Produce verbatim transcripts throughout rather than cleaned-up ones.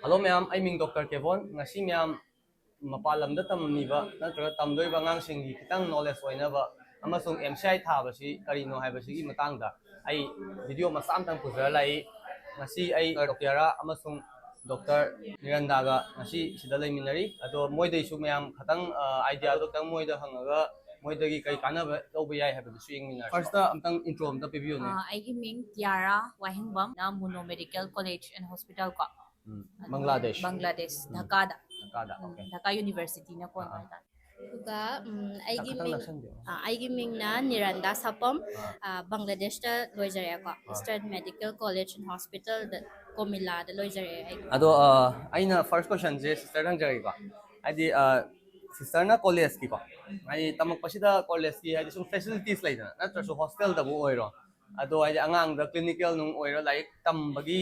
Hello ꯃꯌꯥꯝ, ꯑꯩ ꯃꯤꯡ ꯗꯣꯛꯇꯔ ꯀꯦꯕꯣꯟ꯫ ꯉꯁꯤ ꯃꯌꯥꯝ ꯃꯄꯥꯟ ꯂꯝꯗ ꯇꯝꯃꯤꯕ ꯅꯠꯇ꯭ꯔꯒ ꯇꯝꯗꯣꯏꯕ ꯑꯉꯥꯡꯁꯤꯡꯒꯤ ꯈꯤꯇꯪ ꯅꯣꯂꯦꯖ ꯑꯣꯏꯅꯕ ꯑꯃꯁꯨꯡ ꯑꯦꯝ ꯁꯤ ꯑꯥꯏ ꯊꯥꯕꯁꯤ ꯀꯔꯤꯅꯣ ꯍꯥꯏꯕꯁꯤꯒꯤ ꯃꯇꯥꯡꯗ ꯑꯩ ꯚꯤꯗꯤꯑꯣ ꯃꯆꯥ ꯑꯃꯇꯪ ꯄꯨꯖꯔ ꯂꯥꯛꯏ꯫ ꯉꯁꯤ ꯑꯩ ꯗꯣꯛꯇꯔ ꯀꯤꯌꯥꯔꯥ ꯑꯃꯁꯨꯡ ꯗꯣꯛꯇꯔ ꯅꯤꯔꯟꯗꯥꯒ ꯉꯁꯤ ꯁꯤꯗ ꯂꯩꯃꯤꯟꯅꯔꯤ꯫ ꯑꯗꯣ ꯃꯣꯏꯗꯩꯁꯨ ꯃꯌꯥꯝ ꯈꯇꯪ ꯑꯥꯏꯗꯤꯌꯥꯗꯣ ꯈꯤꯇꯪ ꯃꯣꯏꯗ ꯍꯪꯉꯒ ꯃꯣꯏꯗꯒꯤ ꯀꯩ ꯀꯥꯟꯅꯕ ꯂꯧꯕ ꯌꯥꯏ ꯍꯥꯏꯕꯗꯨꯁꯨ ꯌꯦꯡꯃꯤꯟꯅꯔꯁꯤ꯫ ꯐꯥꯔꯁꯇ ꯑꯝꯇꯪ ꯏꯟꯇ꯭ꯔꯣ ꯑꯝꯇ ꯄꯤꯕꯤꯌꯨꯅꯦ꯫ ꯑꯥ, ꯑꯩꯒꯤ ꯃꯤꯡ ꯇꯤꯌꯥꯔꯥ ꯋꯥꯍꯦꯡꯕꯝ, ꯅ ꯃꯨꯅꯣ ꯃꯦꯗꯤꯀꯦꯜ ꯀꯣꯂꯦꯖ ꯑꯦꯟ ꯍꯣꯁꯄꯤꯇꯥꯜ ꯀꯣ꯫ ꯎꯝ, ꯕꯪꯒ꯭ꯂꯥꯗꯦꯁ꯫ ꯕꯪꯒ꯭ꯂꯥꯗꯦꯁ, ꯎꯝ꯫ ꯙꯀꯥꯗ꯫ ꯙꯀꯥꯗ, ꯎꯝ, ꯑꯣꯀꯦ꯫ ꯙꯀꯥ ꯌꯨꯅꯤꯚꯔꯁꯤꯇꯤꯅ ꯀꯣꯟꯕ ꯑꯥ꯫ ꯍꯥꯏꯇꯥꯔꯦ꯫ ꯑꯗꯨꯒ ꯎꯝ, ꯑꯩꯒꯤ ꯈꯤꯇꯪ ꯃꯤꯡ ꯅꯛꯁꯟꯕꯤꯌꯣ꯫ ꯑꯥ, ꯑꯩꯒꯤ ꯃꯤꯡꯅ ꯅꯤꯔꯟꯗꯥ ꯁꯥꯄꯝ, ꯑꯥ꯫ ꯑꯥ, ꯕꯪꯒ꯭ꯂꯥꯗꯦꯁꯇ ꯂꯣꯏꯖꯔꯛꯑꯦꯀꯣ꯫ ꯑꯥ꯫ ꯏꯁꯇꯔꯟ ꯃꯦꯗꯤꯀꯦꯜ ꯀꯣꯂꯦꯖ ꯑꯦꯟ ꯍꯣꯁꯄꯤꯇꯥꯜꯗ, ꯀꯣꯃꯤꯂꯥꯗ ꯂꯣꯏꯖꯔꯛꯑꯦ ꯑꯩ꯫ ꯑꯗꯣ ꯑ, ꯑꯩꯅ ꯐꯥꯔꯁ ꯀꯣꯏꯁꯟꯁꯦ ꯁꯤꯁꯇꯔꯗ ꯍꯪꯖꯔꯒꯦꯀꯣ꯫ ꯍꯥꯏꯗꯤ ꯁꯤꯁꯇꯔꯅ ꯀꯣꯂꯦꯖꯀꯤꯀꯣ, ꯍꯥꯏꯗꯤ ꯇꯝꯃꯛꯄꯁꯤꯗ ꯀꯣꯂꯦꯖꯀꯤ ꯍꯥꯏꯗꯤ ꯁꯨꯝ ꯐꯦꯁꯤꯂꯤꯇꯤꯁ ꯂꯩꯗꯅ, ꯅꯠꯇ꯭ꯔꯁꯨ ꯍꯣꯁꯇꯦꯜꯗꯕꯨ ꯑꯣꯏꯔꯣ, ꯑꯗꯣ ꯍꯥꯏꯗꯤ ꯑꯉꯥꯡꯗ ꯀ꯭ꯂꯤꯅꯤꯀꯦꯜ ꯅꯨꯡ ꯑꯣꯏꯔꯣ, ꯂꯥꯏꯔꯤꯛ ꯇꯝꯕꯒꯤ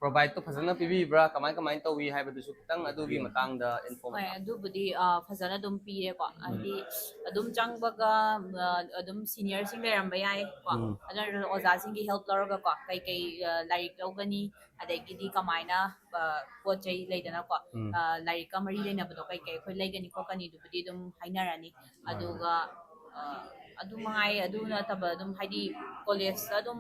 ꯄ꯭ꯔꯣꯚꯥꯏꯗꯇꯣ ꯐꯖꯅ ꯄꯤꯕꯤꯕ꯭ꯔꯥ, ꯀꯃꯥꯏ ꯀꯃꯥꯏꯅ ꯇꯧꯏ ꯍꯥꯏꯕꯗꯨꯁꯨ ꯈꯤꯇꯪ ꯑꯗꯨꯒꯤ ꯃꯇꯥꯡꯗ ꯏꯟꯐꯣꯔꯝ꯫ ꯍꯣꯏ, ꯑꯗꯨꯕꯨꯗꯤ ꯑ, ꯐꯖꯅ ꯑꯗꯨꯝ ꯄꯤꯔꯦꯀꯣ꯫ ꯍꯥꯏꯗꯤ ꯑꯗꯨꯝ ꯆꯪꯕꯒ ꯑ, ꯑꯗꯨꯝ ꯁꯤꯅꯤꯌꯔꯁꯤꯡ ꯂꯩꯔꯝꯕ ꯌꯥꯏ ꯀꯣ꯫ ꯎꯝ꯫ ꯑꯗꯨ ꯑꯣꯏꯔꯁꯨ ꯑꯣꯖꯥꯁꯤꯡꯒꯤ ꯍꯦꯜꯞ ꯂꯧꯔꯒꯀꯣ, ꯀꯩꯀꯩ ꯑ, ꯂꯥꯏꯔꯤꯛ ꯂꯧꯒꯅꯤ, ꯑꯗꯒꯤꯗꯤ ꯀꯃꯥꯏꯅ ꯑ, ꯄꯣꯠ ꯆꯩ ꯂꯩꯗꯅꯀꯣ, ꯎꯝ꯫ ꯑ, ꯂꯥꯏꯔꯤꯛꯀ ꯃꯔꯤ ꯂꯩꯅꯕꯗꯣ ꯀꯩꯀꯩ ꯑꯩꯈꯣꯏ ꯂꯩꯒꯅꯤ ꯈꯣꯠꯀꯅꯤꯗꯨꯕꯨꯗꯤ ꯑꯗꯨꯝ ꯍꯥꯏꯅꯔꯅꯤ꯫ ꯍꯣꯏ, ꯍꯣꯏ꯫ ꯑꯗꯨꯒ ꯑ, ꯑꯗꯨ ꯃꯉꯥꯏ, ꯑꯗꯨ ꯅꯠꯇꯕ ꯑꯗꯨꯝ ꯍꯥꯏꯗꯤ ꯀꯣꯂꯦꯖꯇ ꯑꯗꯨꯝ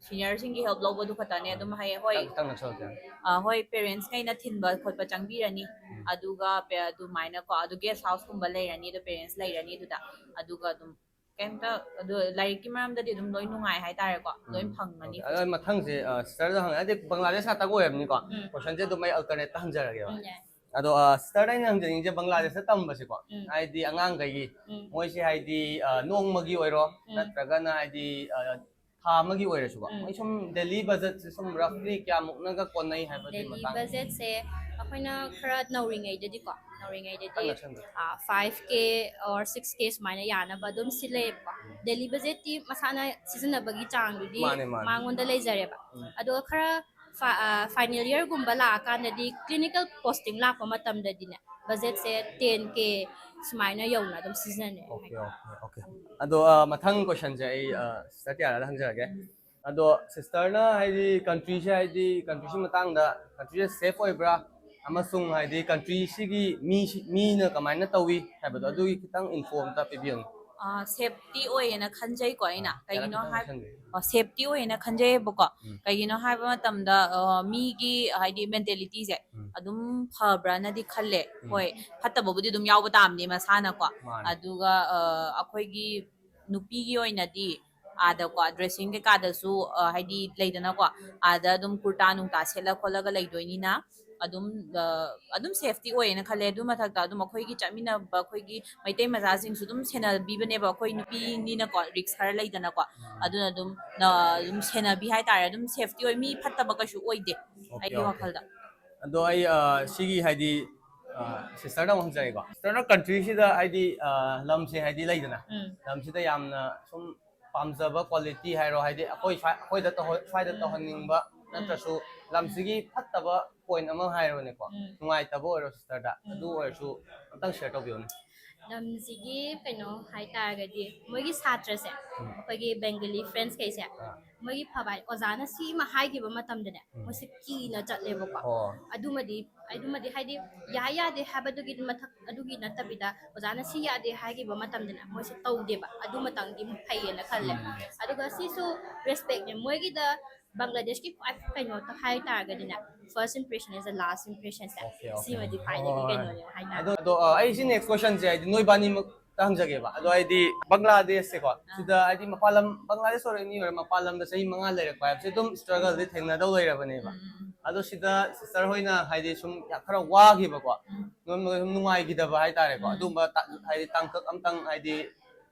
ꯁꯤꯅꯤꯌꯔꯁꯤꯡꯒꯤ ꯍꯦꯜꯞ ꯂꯧꯕꯗꯨ ꯈꯛꯇꯅꯦ꯫ ꯑꯗꯨꯝ ꯍꯥꯏ, ꯍꯣꯏ꯫ ꯈꯤꯇꯪ, ꯈꯤꯇꯪ ꯅꯛꯁꯜꯂꯛꯀꯦ꯫ ꯑ, ꯍꯣꯏ, ꯄꯦꯔꯦꯟꯁꯈꯩꯅ ꯊꯤꯟꯕ ꯈꯣꯠꯄ ꯆꯪꯕꯤꯔꯅꯤ꯫ ꯑꯗꯨꯒ ꯄꯦ-, ꯑꯗꯨꯃꯥꯏꯅꯀꯣ, ꯑꯗꯨ ꯒꯦꯁ ꯍꯥꯎꯁꯀꯨꯝꯕ ꯂꯩꯔꯅꯤ, ꯑꯗꯨ ꯄꯦꯔꯦꯟꯁ ꯂꯩꯔꯅꯤ ꯑꯗꯨꯗ꯫ ꯑꯗꯨꯒ ꯑꯗꯨꯝ ꯀꯩꯝꯇ, ꯑꯗꯨ ꯂꯥꯏꯔꯤꯛꯀꯤ ꯃꯔꯝꯗꯗꯤ ꯑꯗꯨꯝ ꯂꯣꯏ ꯅꯨꯡꯉꯥꯏ ꯍꯥꯏꯇꯥꯔꯦꯀꯣ, ꯂꯣꯏ ꯐꯪꯒꯅꯤ꯫ ꯑꯗꯣ ꯃꯊꯪꯁꯦ, ꯑ, ꯁꯤꯁꯇꯔꯗ ꯍꯪꯉꯦ, ꯍꯥꯏꯗꯤ ꯕꯪꯒ꯭ꯂꯥꯗꯦꯁ ꯉꯥꯛꯇ ꯑꯣꯏꯔꯕꯅꯤꯀꯣ꯫ ꯎꯝ꯫ ꯀꯣꯏꯁꯟꯁꯦ ꯑꯗꯨꯝ ꯑꯩ ꯑꯜꯇꯔꯅꯦꯠꯇ ꯍꯪꯖꯔꯒꯦꯕ꯫ ꯎꯝ, ꯌꯥꯏ꯫ ꯑꯗꯣ ꯑ, ꯁꯤꯁꯇꯔꯗ ꯑꯩꯅ ꯍꯪꯖꯅꯤꯡꯉꯤꯁꯦ ꯕꯪꯒ꯭ꯂꯥꯗꯦꯁꯇ ꯇꯝꯕꯁꯦꯀꯣ, ꯎꯝ꯫ ꯍꯥꯏꯗꯤ ꯑꯉꯥꯡꯈꯩꯒꯤ ꯎꯝ꯫ ꯃꯣꯏꯁꯦ ꯍꯥꯏꯗꯤ ꯑ, ꯅꯣꯡꯃꯒꯤ ꯑꯣꯏꯔꯣ, ꯎꯝ꯫ ꯅꯠꯇ꯭ꯔꯒꯅ ꯍꯥꯏꯗꯤ ꯑ, ꯊꯥ ꯑꯃꯒꯤ ꯑꯣꯏꯔꯁꯨꯀꯣ, ꯎꯝ꯫ ꯃꯣꯏ ꯁꯨꯝ ꯗꯦꯂꯤ ꯕꯖꯦꯠꯁꯦ ꯁꯨꯝ ꯔꯐꯂꯤ ꯀꯌꯥꯃꯨꯛꯅꯒ ꯀꯣꯟꯅꯩ ꯍꯥꯏꯕꯒꯤ ꯗꯦꯂꯤ ꯃꯇꯥꯡꯗ꯫ ꯕꯖꯦꯠꯁꯦ ꯑꯩꯈꯣꯏꯅ ꯈꯔ ꯅꯧꯔꯤꯉꯩꯗꯗꯤꯀꯣ, ꯅꯧꯔꯤꯉꯩꯗꯗꯤ ꯈꯤꯇꯪ ꯅꯛꯁꯟꯕꯤꯌꯨ꯫ ꯐꯥꯏꯚ ꯀꯦ ꯑꯣꯔ ꯁꯤꯛꯁ ꯀꯦ ꯁꯨꯃꯥꯏꯅ ꯌꯥꯅꯕ ꯑꯗꯨꯝ ꯁꯤꯜꯂꯛꯑꯦꯕꯀꯣ꯫ ꯗꯦꯂꯤ ꯕꯖꯦꯠꯇꯤ ꯃꯁꯥꯅ ꯁꯤꯖꯤꯟꯅꯕꯒꯤ ꯆꯥꯡꯗꯨꯗꯤ ꯃꯥꯅꯦ, ꯃꯥꯅꯦ꯫ ꯃꯉꯣꯟꯗ ꯂꯩꯖꯔꯦꯕ꯫ ꯎꯝ꯫ ꯑꯗꯨꯒ ꯈꯔ ꯐꯥꯏꯅꯦꯜ ꯌꯔꯒꯨꯝꯕ ꯂꯥꯛꯑꯀꯥꯟꯗꯗꯤ, ꯀ꯭ꯂꯤꯅꯤꯀꯦꯜ ꯄꯣꯁꯇꯤꯡ ꯂꯥꯛꯄ ꯃꯇꯝꯗꯗꯤꯅꯦ, ꯕꯖꯦꯠꯁꯦ ꯇꯦꯟ ꯀꯦ ꯁꯨꯃꯥꯏꯅ ꯌꯧꯅ ꯑꯗꯨꯝ ꯁꯤꯖꯤꯟꯅꯩ꯫ Okay, okay, okay. ꯑꯗꯣ ꯑ, ꯃꯊꯪ ꯀꯣꯏꯁꯟꯁꯦ ꯑꯩ ꯑ, ꯁꯤꯁꯇꯔ ꯇꯤꯌꯥꯔꯥꯗ ꯍꯪꯖꯔꯒꯦ꯫ ꯑꯗꯣ ꯁꯤꯁꯇꯔꯅ ꯍꯥꯏꯗꯤ ꯀꯟꯇ꯭ꯔꯤꯁꯦ, ꯍꯥꯏꯗꯤ ꯀꯟꯇ꯭ꯔꯤꯁꯤ ꯃꯇꯥꯡꯗ, ꯀꯟꯇ꯭ꯔꯤꯁꯦ ꯁꯦꯐ ꯑꯣꯏꯕ꯭ꯔꯥ ꯑꯃꯁꯨꯡ ꯍꯥꯏꯗꯤ ꯀꯟꯇ꯭ꯔꯤꯁꯤꯒꯤ ꯃꯤ, ꯃꯤꯅ ꯀꯃꯥꯏꯅ ꯇꯧꯏ ꯍꯥꯏꯕꯗꯣ, ꯑꯗꯨꯒꯤ ꯈꯤꯇꯪ ꯏꯟꯐꯣ ꯑꯝꯇ ꯄꯤꯕꯤꯌꯨꯅꯦ꯫ ꯁꯦꯐꯇꯤ ꯑꯣꯏꯌꯦꯅ ꯈꯟꯖꯩꯀꯣ ꯑꯩꯅ꯫ ꯑꯥ, ꯀꯩꯒꯤꯅꯣ ꯈꯤꯇꯪ ꯍꯥꯏ ꯈꯟꯕꯤꯌꯨ꯫ ꯁꯦꯐꯇꯤ ꯑꯣꯏꯌꯦꯅ ꯈꯟꯖꯩꯌꯦꯕꯀꯣ꯫ ꯎꯝ꯫ ꯀꯩꯒꯤꯅꯣ ꯍꯥꯏꯕ ꯃꯇꯝꯗ ꯑ, ꯃꯤꯒꯤ ꯍꯥꯏꯗꯤ ꯃꯦꯟꯇꯦꯂꯤꯇꯤꯁꯦ ꯎꯝ꯫ ꯑꯗꯨꯝ ꯐꯕ꯭ꯔꯅꯗꯤ ꯈꯜꯂꯦ꯫ ꯎꯝ꯫ ꯍꯣꯏ, ꯐꯠꯇꯕꯕꯨꯗꯤ ꯑꯗꯨꯝ ꯌꯥꯎꯕ ꯇꯥꯕꯅꯤ ꯃꯁꯥꯅꯀꯣ꯫ ꯃꯥꯅꯦ꯫ ꯑꯗꯨꯒ ꯑ, ꯑꯩꯈꯣꯏꯒꯤ ꯅꯨꯄꯤꯒꯤ ꯑꯣꯏꯅꯗꯤ ꯑꯥꯗꯀꯣ ꯗ꯭ꯔꯦꯁꯤꯡ ꯀꯩꯀꯥꯗꯁꯨ ꯑ, ꯍꯥꯏꯗꯤ ꯂꯩꯗꯅꯀꯣ, ꯑꯥꯗ ꯑꯗꯨꯝ ꯀꯨꯔꯇꯥ ꯅꯨꯡꯇꯥ ꯁꯦꯠꯂ ꯈꯣꯠꯂꯒ ꯂꯩꯗꯣꯏꯅꯤꯅ ꯑꯗꯨꯝ ꯑ, ꯑꯗꯨꯝ ꯁꯦꯐꯇꯤ ꯑꯣꯏꯌꯦꯅ ꯈꯜꯂꯦ꯫ ꯑꯗꯨ ꯃꯊꯛꯇ ꯑꯗꯨꯝ ꯑꯩꯈꯣꯏꯒꯤ ꯆꯠꯃꯤꯟꯅꯕ ꯑꯩꯈꯣꯏꯒꯤ ꯃꯩꯇꯩ ꯃꯆꯥꯁꯤꯡꯁꯨ ꯑꯗꯨꯝ ꯁꯦꯟꯅꯕꯤꯕꯅꯦꯕ, ꯑꯩꯈꯣꯏ ꯅꯨꯄꯤꯅꯤꯅꯀꯣ, ꯔꯤꯛꯁ ꯈꯔ ꯂꯩꯗꯅꯀꯣ꯫ ꯑꯗꯨꯅ ꯑꯗꯨꯝ ꯑ, ꯑꯗꯨꯝ ꯁꯦꯟꯅꯕꯤ ꯍꯥꯏꯇꯥꯔꯦ꯫ ꯑꯗꯨꯝ ꯁꯦꯐꯇꯤ ꯑꯣꯏ, ꯃꯤ ꯐꯠꯇꯕ ꯀꯩꯁꯨ ꯑꯣꯏꯗꯦ Okay, ꯑꯩꯒꯤ okay. ꯋꯥꯈꯜꯗ꯫ ꯑꯗꯣ ꯑꯩ ꯑ, ꯁꯤꯒꯤ ꯍꯥꯏꯗꯤ ꯁꯤꯁꯇꯔꯗ ꯑꯃꯨꯛ ꯍꯪꯖꯔꯒꯦꯀꯣ꯫ ꯁꯤꯁꯇꯔꯅ ꯀꯟꯇ꯭ꯔꯤꯁꯤꯗ ꯍꯥꯏꯗꯤ ꯑ, ꯂꯝꯁꯦ ꯍꯥꯏꯗꯤ ꯂꯩꯗꯅ, ꯎꯝ꯫ ꯂꯝꯁꯤꯗ ꯌꯥꯝꯅ ꯁꯨꯝ ꯄꯥꯝꯖꯕ ꯀ꯭ꯋꯥꯂꯤꯇꯤ ꯍꯥꯏꯔꯣ, ꯍꯥꯏꯗꯤ ꯑꯩꯈꯣꯏ ꯁ꯭ꯋꯥꯏ-, ꯑꯩꯈꯣꯏꯗ ꯇꯧꯍ-, ꯁ꯭ꯋꯥꯏꯗ ꯎꯝ꯫ ꯇꯧꯍꯟꯅꯤꯡꯕ ꯎꯝ꯫ ꯅꯠꯇ꯭ꯔꯁꯨ ꯂꯝꯁꯤꯒꯤ ꯐꯠꯇꯕ ꯄꯣꯏꯟ ꯑꯃ ꯍꯥꯏꯔꯣꯅꯦꯀꯣ, ꯎꯝ꯫ ꯅꯨꯡꯉꯥꯏꯇꯕ ꯑꯣꯏꯔꯣ ꯁꯤꯁꯇꯔꯗ, ꯎꯝ꯫ ꯑꯗꯨ ꯑꯣꯏꯔꯁꯨ ꯑꯝꯇꯪ ꯁꯤꯌꯔ ꯇꯧꯕꯤꯌꯨꯅꯦ꯫ ꯂꯝꯁꯤꯒꯤ ꯀꯩꯅꯣ ꯍꯥꯏꯇꯥꯔꯒꯗꯤ ꯃꯣꯏꯒꯤ ꯁꯥꯇ꯭ꯔꯁꯦ, ꯎꯝ꯫ ꯑꯩꯈꯣꯏꯒꯤ ꯕꯦꯡꯒꯂꯤ ꯐ꯭ꯔꯦꯟꯁ ꯀꯩꯁꯦ, ꯑꯥ꯫ ꯃꯣꯏꯒꯤ ꯐꯕ ꯍꯥꯏ, ꯑꯣꯖꯥꯅ ꯁꯤꯃ ꯍꯥꯏꯈꯤꯕ ꯃꯇꯝꯗꯅꯦ, ꯎꯝ꯫ ꯃꯣꯏꯁꯦ ꯀꯤꯅ ꯆꯠꯂꯦꯕꯀꯣ꯫ ꯑꯣ꯫ ꯑꯗꯨꯃꯗꯤ ꯑꯗꯨꯃꯗꯤ ꯍꯥꯏꯗꯤ ꯌꯥꯏ ꯌꯥꯗꯦ ꯍꯥꯏꯕꯗꯨꯒꯤ ꯃꯊꯛ, ꯑꯗꯨꯒꯤ ꯅꯠꯇꯕꯤꯗ ꯑꯣꯖꯥꯅ ꯁꯤ ꯌꯥꯗꯦ ꯍꯥꯏꯈꯤꯕ ꯃꯇꯝꯗꯅꯦ ꯃꯣꯏꯁꯦ ꯇꯧꯗꯦꯕ꯫ ꯑꯗꯨ ꯃꯇꯪꯗꯤ ꯐꯩꯌꯦꯅ ꯈꯜꯂꯦ꯫ ꯎꯝ꯫ ꯑꯗꯨꯒ ꯁꯤꯁꯨ ꯔꯦꯁꯄꯦꯛꯅꯦ ꯃꯣꯏꯒꯤꯗ꯫ ꯕꯪꯒ꯭ꯂꯥꯗꯦꯁꯀꯤ ꯈ꯭ꯋꯥꯏ ꯀꯩꯅꯣ ꯍꯥꯏ ꯇꯥꯔꯒꯗꯤꯅꯦ, first impression is the last impression say. Okay, okay. ꯁꯤꯃꯗꯤ ꯈ꯭ꯋꯥꯏꯗꯒꯤ ꯍꯣꯏ, ꯍꯣꯏ, ꯍꯣꯏ꯫ ꯀꯩꯅꯣꯅꯦꯕ ꯍꯥꯏꯇꯥꯔꯦ꯫ ꯑꯗꯣ, ꯑꯗꯣ ꯑ, ꯑꯩ ꯁꯤ ꯅꯦꯛꯁ ꯀꯣꯏꯁꯟꯁꯦ ꯍꯥꯏꯗꯤ ꯅꯣꯏ ꯕꯥꯅꯤꯃꯛꯇ ꯍꯪꯖꯒꯦꯕ꯫ ꯑꯗꯣ ꯍꯥꯏꯗꯤ ꯕꯪꯒ꯭ꯂꯥꯗꯦꯁꯁꯦꯀꯣ, ꯁꯤꯗ ꯍꯥꯏꯗꯤ ꯃꯄꯥꯟ ꯂꯝ, ꯕꯪꯒ꯭ꯂꯥꯗꯦꯁ ꯑꯣꯏꯔꯣ ꯑꯦꯅꯤ ꯑꯣꯏꯔꯣ, ꯃꯄꯥꯟ ꯂꯝꯗ ꯆꯍꯤ ꯃꯉꯥ ꯂꯩꯔꯛꯄ ꯍꯥꯏꯕꯁꯦ ꯑꯗꯨꯝ ꯁ꯭ꯇ꯭ꯔꯒꯜꯗꯤ ꯊꯦꯡꯅꯗꯧ ꯂꯩꯔꯕꯅꯦꯕ꯫ ꯎꯝ, ꯎꯝ, ꯎꯝ꯫ ꯑꯗꯣ ꯁꯤꯗ ꯁꯤꯁꯇꯔ ꯍꯣꯏꯅ ꯍꯥꯏꯗꯤ ꯁꯨꯝ ꯌꯥꯝ ꯈꯔ ꯋꯥꯈꯤꯕꯀꯣ, ꯎꯝ꯫ ꯅꯣꯏ ꯁꯨꯝ ꯅꯨꯡꯉꯥꯏꯈꯤꯗꯕ ꯍꯥꯏꯇꯥꯔꯦꯀꯣ, ꯎꯝ꯫ ꯑꯗꯨꯝꯕ ꯇ-, ꯍꯥꯏꯗꯤ ꯇꯥꯡꯀꯛ ꯑꯝꯇꯪ ꯍꯥꯏꯗꯤ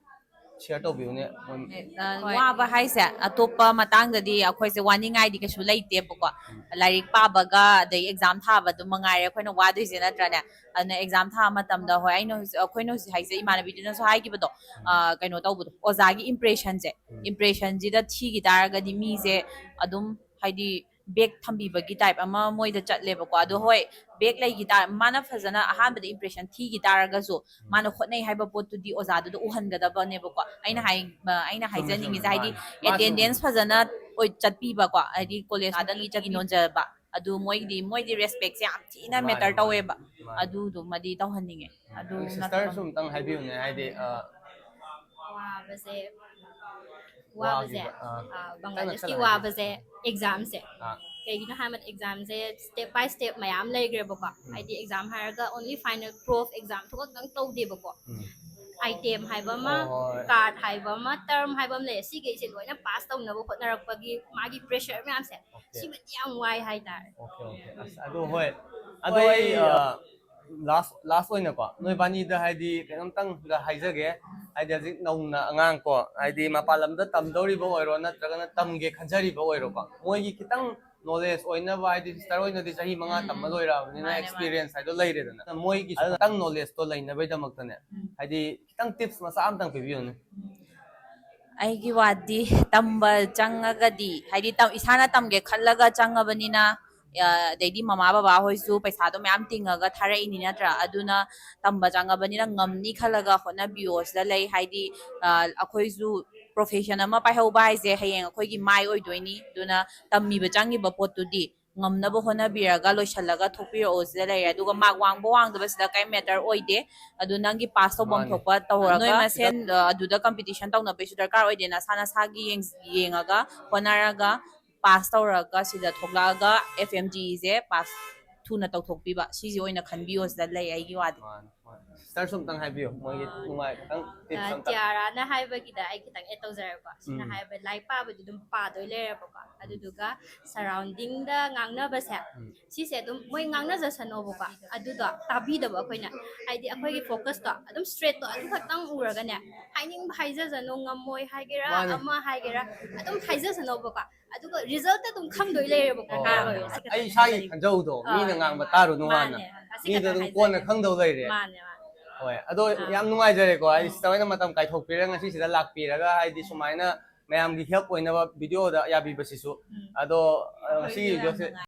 ꯁꯤꯌꯔ ꯇꯧꯕꯤꯌꯨꯅꯦ꯫ ꯑ, ꯍꯣꯏ꯫ ꯋꯥꯕ ꯍꯥꯏꯁꯦ ꯑꯇꯣꯞꯄ ꯃꯇꯥꯡꯗꯗꯤ ꯑꯩꯈꯣꯏꯁꯦ ꯋꯥꯅꯤꯡꯉꯥꯏꯗꯤ ꯀꯩꯁꯨ ꯂꯩꯇꯦꯕꯀꯣ꯫ ꯂꯥꯏꯔꯤꯛ ꯄꯥꯕꯒ ꯑꯗꯩ ꯑꯦꯛꯖꯥꯝ ꯊꯥꯕꯗꯨ ꯃꯉꯥꯏꯔꯦ ꯑꯩꯈꯣꯏꯅ ꯋꯥꯗꯣꯏꯁꯦ, ꯅꯠꯇ꯭ꯔꯅꯦ? ꯑꯗꯨꯅ ꯑꯦꯛꯖꯥꯝ ꯊꯥꯕ ꯃꯇꯝꯗ, ꯍꯣꯏ, ꯑꯩꯅ ꯍꯧꯖꯤꯛ, ꯑꯩꯈꯣꯏꯅ ꯍꯧꯖꯤꯛ ꯍꯥꯏꯖꯩ, ꯏꯃꯥꯟꯅꯕꯤꯗꯨꯅꯁꯨ ꯍꯥꯏꯈꯤꯕꯗꯣ, ꯑ, ꯀꯩꯅꯣ ꯇꯧꯕꯗꯣ, ꯑꯣꯖꯥꯒꯤ ꯏꯝꯄ꯭ꯔꯦꯁꯟꯁꯦ, ꯏꯝꯄ꯭ꯔꯦꯁꯟꯁꯤꯗ ꯊꯤꯈꯤ ꯇꯥꯔꯒꯗꯤ ꯃꯤꯁꯦ ꯑꯗꯨꯝ ꯍꯥꯏꯗꯤ ꯕꯦꯛ ꯊꯝꯕꯤꯕꯒꯤ ꯇꯥꯏꯞ ꯑꯃ ꯃꯣꯏꯗ ꯆꯠꯂꯦꯕꯀꯣ꯫ ꯑꯗꯣ ꯍꯣꯏ, ꯕꯦꯛ ꯂꯩꯈꯤ ꯇꯥꯔ-, ꯃꯥꯅ ꯐꯖꯅ ꯑꯍꯥꯟꯕꯗ ꯏꯝꯄ꯭ꯔꯦꯁꯟ ꯊꯤꯈꯤ ꯇꯥꯔꯒꯁꯨ, ꯃꯥꯅ ꯍꯣꯠꯅꯩ ꯍꯥꯏꯕ ꯄꯣꯠꯇꯨꯗꯤ ꯑꯣꯖꯥꯗꯨꯗ ꯎꯍꯟꯒꯗꯕꯅꯦꯕꯀꯣ꯫ ꯑꯩꯅ ꯍꯥꯏ-, ꯑ, ꯑꯩꯅ ꯆꯨꯝꯃꯦ, ꯍꯥꯏꯖꯅꯤꯡꯉꯤꯁꯦ ꯆꯨꯝꯃꯦ, ꯍꯥꯏꯗꯤ ꯃꯥꯅꯦ꯫ ꯃꯥꯁꯨ ꯑꯦꯇꯦꯟꯗꯦꯟꯁ ꯐꯖꯅ ꯑꯣꯏ ꯆꯠꯄꯤꯕꯀꯣ, ꯍꯥꯏꯗꯤ ꯀꯣꯂꯦꯖ ꯑꯥꯗ ꯅꯨꯡꯇꯤꯒꯤ ꯅꯣꯟꯖꯕ, ꯑꯗꯨ ꯃꯣꯏꯗꯤ ꯃꯣꯏꯗꯤ ꯔꯦꯁꯄꯦꯛꯁꯦ ꯌꯥꯝ ꯊꯤꯅ ꯃꯥꯅꯦ, ꯃꯦꯇꯔ ꯃꯥꯅꯦ, ꯇꯧꯋꯦꯕ꯫ ꯃꯥꯅꯦ꯫ ꯑꯗꯨꯗꯨꯃꯗꯤ ꯇꯧꯍꯟꯅꯤꯡꯉꯦ꯫ ꯑꯗꯨ ꯁꯤꯁꯇꯔꯁꯨ ꯑꯝꯇꯪ ꯍꯥꯏꯕꯤꯌꯨꯅꯦ, ꯍꯥꯏꯗꯤ ꯑ, ꯋꯥꯕꯁꯦ ꯋꯥꯕꯁꯦ ꯋꯥꯈꯤꯕ, ꯑꯥ꯫ ꯑ, ꯈꯤꯇꯪ ꯕꯪꯒ꯭ꯂꯥꯗꯦꯁꯀꯤ ꯅꯛꯁꯜꯂꯒ ꯋꯥꯕꯁꯦ ꯑꯦꯛꯖꯥꯝꯁꯦ ꯑꯥ꯫ ꯀꯩꯒꯤꯅꯣ ꯍꯥꯏꯕꯗ ꯑꯦꯛꯖꯥꯝꯁꯦ ꯁ꯭ꯇꯦꯞ ꯕꯥꯏ ꯁ꯭ꯇꯦꯞ ꯃꯌꯥꯝ ꯂꯩꯈ꯭ꯔꯦꯕꯀꯣ꯫ ꯎꯝ꯫ ꯍꯥꯏꯗꯤ ꯑꯦꯛꯖꯥꯝ ꯍꯥꯏꯔꯒ ꯑꯣꯟꯂꯤ ꯐꯥꯏꯅꯦꯜ ꯄ꯭ꯔꯣꯐ ꯑꯦꯛꯖꯥꯝ ꯊꯣꯛꯂꯛꯇꯪ ꯇꯧꯗꯦꯕꯀꯣ꯫ ꯎꯝ꯫ ꯑꯥꯏꯇꯦꯝ ꯍꯥꯏꯕ ꯑꯃ, ꯍꯣꯏ, ꯍꯣꯏ꯫ ꯀꯥꯔꯠ ꯍꯥꯏꯕ ꯑꯃ, ꯇꯔꯝ ꯍꯥꯏꯕ ꯑꯃ ꯂꯩ꯫ ꯁꯤꯈꯩꯁꯦ ꯂꯣꯏꯅ ꯄꯥꯁ ꯇꯧꯅꯕ ꯍꯣꯠꯅꯔꯛꯄꯒꯤ ꯃꯥꯒꯤ ꯄ꯭ꯔꯦꯁꯔ ꯃꯌꯥꯝꯁꯦ, ꯑꯣꯀꯦ꯫ ꯁꯤꯃꯗꯤ ꯌꯥꯝ ꯋꯥꯏ ꯍꯥꯏꯇꯥꯔꯦ꯫ Okay, okay. ꯑꯁ, ꯑꯗꯣ ꯍꯣꯏ, ꯑꯗꯣ ꯑꯩ ꯂꯥꯁ ꯂꯥꯁ ꯑꯣꯏꯅꯀꯣ, ꯅꯣꯏ ꯕꯥꯅꯤꯗ ꯍꯥꯏꯗꯤ ꯀꯩꯅꯣꯝꯇꯪꯒ ꯍꯥꯏꯖꯒꯦ꯫ ꯍꯥꯏꯗꯤ ꯍꯧꯖꯤꯛ ꯅꯧꯅ ꯑꯉꯥꯡ ꯀꯣ, ꯍꯥꯏꯗꯤ ꯃꯄꯥꯟ ꯂꯝꯗ ꯇꯝꯗꯧꯔꯤꯕ ꯑꯣꯏꯔꯣ, ꯅꯠꯇ꯭ꯔꯒꯅ ꯇꯝꯒꯦ ꯈꯟꯖꯔꯤꯕ ꯑꯣꯏꯔꯣꯀꯣ, ꯃꯣꯏꯒꯤ ꯈꯤꯇꯪ ꯅꯣꯂꯦꯖ ꯑꯣꯏꯅꯕ, ꯍꯥꯏꯗꯤ ꯁꯤꯁꯇꯔ ꯍꯣꯏꯅꯗꯤ ꯆꯍꯤ ꯃꯉꯥ ꯇꯝꯕ ꯂꯣꯏꯔꯛꯑꯕꯅꯤꯅ, ꯃꯥꯅꯦ, ꯑꯦꯛꯁꯄꯤꯔꯤꯌꯦꯟꯁ ꯍꯥꯏꯗꯣ ꯂꯩꯔꯦꯗꯅ, ꯃꯣꯏꯒꯤ ꯈꯤꯇꯪ ꯅꯣꯂꯦꯖꯇꯣ ꯂꯩꯅꯕꯒꯤꯗꯃꯛꯇꯅꯦ, ꯎꯝ꯫ ꯍꯥꯏꯗꯤ ꯈꯤꯇꯪ ꯇꯤꯞꯁ ꯃꯆꯥ ꯑꯝꯇꯪ ꯄꯤꯕꯤꯌꯨꯅꯦ꯫ ꯑꯩꯒꯤ ꯋꯥꯗꯤ ꯇꯝꯕ ꯆꯪꯉꯒꯗꯤ, ꯍꯥꯏꯗꯤ ꯇꯝ-, ꯏꯁꯥꯅ ꯇꯝꯒꯦ ꯈꯜꯂꯒ ꯆꯪꯉꯕꯅꯤꯅ, ꯑ, ꯑꯗꯩꯗꯤ ꯃꯃꯥ ꯕꯕꯥ ꯍꯣꯏꯁꯨ ꯄꯩꯁꯥꯗꯣ ꯃꯌꯥꯝ ꯇꯤꯡꯉꯒ ꯊꯥꯔꯛꯏꯅꯤ ꯅꯠꯇ꯭ꯔꯥ? ꯑꯗꯨꯅ ꯇꯝꯕ ꯆꯪꯉꯕꯅꯤꯅ ꯉꯝꯅꯤ ꯈꯜꯂꯒ ꯍꯣꯠꯅꯕꯤꯌꯣ ꯁꯤꯗ ꯂꯩ꯫ ꯍꯥꯏꯗꯤ, ꯑ, ꯑꯩꯈꯣꯏꯁꯨ ꯄ꯭ꯔꯣꯐꯦꯁꯟ ꯑꯃ ꯄꯥꯏꯍꯧꯕ ꯍꯥꯏꯁꯦ ꯍꯌꯦꯡ ꯑꯩꯈꯣꯏꯒꯤ ꯃꯥꯏ ꯑꯣꯏꯗꯣꯏꯅꯤ꯫ ꯑꯗꯨꯅ ꯇꯝꯃꯤꯕ ꯆꯪꯉꯤꯕ ꯄꯣꯠꯇꯨꯗꯤ ꯉꯝꯅꯕ ꯍꯣꯠꯅꯕꯤꯔꯒ ꯂꯣꯏꯁꯤꯜꯂꯒ ꯊꯣꯛꯄꯤꯔꯛꯑꯣ ꯁꯤꯗ ꯂꯩꯔꯦ꯫ ꯑꯗꯨꯒ ꯃꯥꯔꯛ ꯋꯥꯡꯕ ꯋꯥꯡꯗꯕꯁꯤꯗ ꯀꯔꯤꯝ ꯃꯦꯇꯔ ꯑꯣꯏꯗꯦ꯫ ꯑꯗꯨ ꯅꯪꯒꯤ ꯄꯥꯁ ꯇꯧꯐꯝ ꯃꯥꯅꯦ꯫ ꯊꯣꯛꯄ ꯇꯧꯍꯧꯔꯒ ꯅꯣꯏ ꯃꯁꯦꯟ, ꯑ, ꯑꯗꯨꯗ ꯀꯝꯄꯤꯇꯤꯁꯟ ꯇꯧꯅꯕꯩꯁꯨ ꯗꯔꯀꯥꯔ ꯑꯣꯏꯗꯦ꯫ ꯅꯁꯥ ꯅꯁꯥꯒꯤ ꯌꯦꯡ-, ꯌꯦꯡꯉꯒ ꯍꯣꯠꯅꯔꯒ ꯄꯥꯁ ꯇꯧꯔꯒ ꯁꯤꯗ ꯊꯣꯛꯂꯛꯑꯒ ꯑꯦꯐ ꯑꯦꯝ ꯖꯤꯁꯦ ꯄꯥꯁ ꯊꯨꯅ ꯇꯧꯊꯣꯛꯄꯤꯕ, ꯁꯤꯁꯦ ꯑꯣꯏꯅ ꯈꯟꯕꯤꯌꯣ ꯁꯤꯗ ꯂꯩ ꯑꯩꯒꯤ ꯋꯥꯗꯤ꯫ ꯃꯥꯅꯦ, ꯃꯥꯅꯦ꯫ ꯁꯤꯁꯇꯔꯁꯨ ꯑꯝꯇꯪ ꯍꯥꯏꯕꯤꯌꯨ, ꯃꯣꯏꯒꯤ ꯅꯨꯡꯉꯥꯏ ꯈꯤꯇꯪ ꯇꯤꯞꯁ ꯑꯝꯇꯪ꯫ ꯇꯤꯌꯥꯔꯥꯅ ꯍꯥꯏꯕꯒꯤꯗ ꯑꯩ ꯈꯤꯇꯪ ꯑꯦꯗ ꯇꯧꯖꯔꯛꯄ꯫ ꯁꯤꯅ ꯎꯝ꯫ ꯍꯥꯏꯕ ꯂꯥꯏꯔꯤꯛ ꯄꯥꯕꯗꯤ ꯑꯗꯨꯝ ꯄꯥꯗꯣꯏ ꯂꯩꯔꯦꯕꯀꯣ꯫ ꯑꯗꯨꯗꯨꯒ ꯁꯔꯥꯎꯟꯗꯤꯡꯗ ꯉꯥꯡꯅꯕꯁꯦ, ꯎꯝ꯫ ꯁꯤꯁꯦ ꯑꯗꯨꯝ ꯃꯣꯏ ꯉꯥꯡꯅꯖꯁꯅꯣꯕꯀꯣ, ꯑꯗꯨꯗꯣ ꯇꯥꯕꯤꯗꯕ ꯑꯩꯈꯣꯏꯅ꯫ ꯍꯥꯏꯗꯤ ꯑꯩꯈꯣꯏꯒꯤ ꯐꯣꯀꯁꯇꯣ ꯑꯗꯨꯝ ꯁ꯭ꯇ꯭ꯔꯦꯠꯇꯣ ꯑꯗꯨ ꯈꯛꯇꯪ ꯎꯔꯒꯅꯦ, ꯍꯥꯏꯅꯤꯡꯕ ꯍꯥꯏꯖꯁꯅꯨ, ꯉꯝꯃꯣꯏ ꯍꯥꯏꯒꯦꯔꯥ, ꯃꯥꯅꯦ꯫ ꯑꯃ ꯍꯥꯏꯒꯦꯔꯥ, ꯑꯗꯨꯝ ꯍꯥꯏꯖꯁꯅꯣꯕꯀꯣ꯫ ꯑꯗꯨꯒ ꯔꯤꯖꯜꯠꯇ ꯑꯗꯨꯝ ꯈꯪꯗꯣꯏ ꯂꯩꯔꯦꯕꯀꯣ꯫ ꯑꯣ꯫ ꯗꯔꯀꯥꯔ ꯑꯣꯏꯔꯤꯁꯦ꯫ ꯑꯩ ꯏꯁꯥꯒꯤ ꯈꯟꯖꯧꯗꯣ ꯑꯥ꯫ ꯃꯤꯅ ꯉꯥꯡꯕ ꯇꯥꯔꯨꯅꯨ ꯍꯥꯟꯅ꯫ ꯃꯥꯅꯦ꯫ ꯑꯁꯤ ꯃꯤꯗꯣ ꯈꯛꯇꯪ ꯑꯗꯨꯝ ꯍꯥꯏꯖꯒꯦ꯫ ꯀꯣꯟꯅ ꯈꯪꯗꯧ ꯂꯩꯔꯦ꯫ ꯃꯥꯅꯦ, ꯃꯥꯅꯦ꯫ ꯍꯣꯏ, ꯑꯗꯣ ꯑꯥ꯫ ꯌꯥꯝ ꯅꯨꯡꯉꯥꯏꯖꯔꯦꯀꯣ, ꯍꯥꯏꯗꯤ ꯁꯤꯁꯇꯔ ꯍꯣꯏꯅ ꯃꯇꯝ ꯀꯥꯏꯊꯣꯛꯄꯤꯔꯒ ꯉꯁꯤꯁꯤꯗ ꯂꯥꯛꯄꯤꯔꯒ, ꯍꯥꯏꯗꯤ ꯁꯨꯃꯥꯏꯅ ꯃꯌꯥꯝꯒꯤ ꯍꯦꯜꯞ ꯑꯣꯏꯅꯕ ꯚꯤꯗꯤꯑꯣꯗ ꯌꯥꯕꯤꯕꯁꯤꯁꯨ꯫ ꯎꯝ꯫ ꯑꯗꯣ, ꯑ, ꯉꯁꯤꯒꯤ ꯑꯩꯈꯣꯏꯁꯨ ꯌꯥꯝ ꯚꯤꯗꯤꯑꯣꯁꯦ ꯅꯨꯡꯉꯥꯏ꯫